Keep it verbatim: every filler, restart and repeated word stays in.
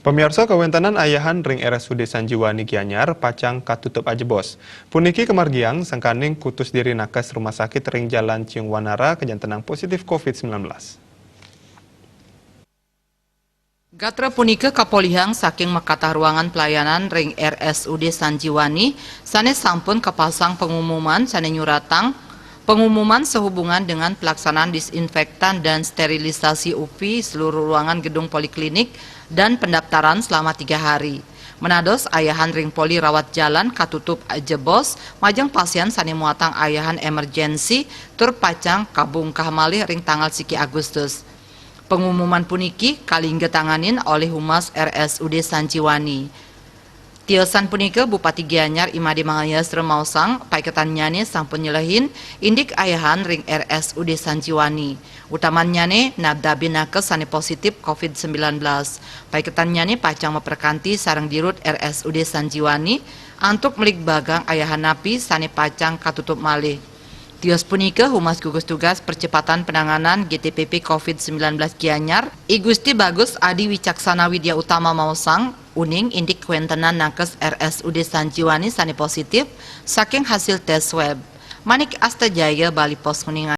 Pamiarsa, kawéntenan ayahan ring R S U D Sanjiwani Gianyar pacang katutup ajebos. Puniki kamargiang sangkaning kutus diri nakes rumah sakit ring Jalan Ciung Wanara kajantenang positif covid sembilan belas. Gatra punika kapolihang saking makatah ruangan pelayanan ring R S U D Sanjiwani sane sampun kapasang pengumuman sane nyuratang pengumuman sehubungan dengan pelaksanaan disinfektan dan sterilisasi upi seluruh ruangan gedung poliklinik dan pendaftaran selama tiga hari. Menados ayahan ring poli rawat jalan katutup jebos, majeng pasien sane muatang ayahan emergensi tur pacang kabungkah malih ring tanggal siki Agustus. Pengumuman puniki kalingga tanganin olih Humas R S U D Sanjiwani. Tiosan punika Bupati Gianyar I Made Mahayastra maosang, paiketannyane sampun nyelehin indik ayahan ring R S U D Sanjiwani. Utamannyane nabdabin nakes sane positif covid sembilan belas. Paiketannyane pacang maprakanti sareng Dirut R S U D Sanjiwani antuk mligbagang ayahan napi sane pacang katutup malih. Tios punika, Humas Gugus Tugas Percepatan Penanganan G T P P covid sembilan belas Gianyar, I Gusti Bagus Adi Wicaksana Widya Utama maosang, uning indik kawéntenan nakes R S U D Sanjiwani sane positif saking hasil tes swab. Manik Asta Jaya, Bali Post, Kuningan.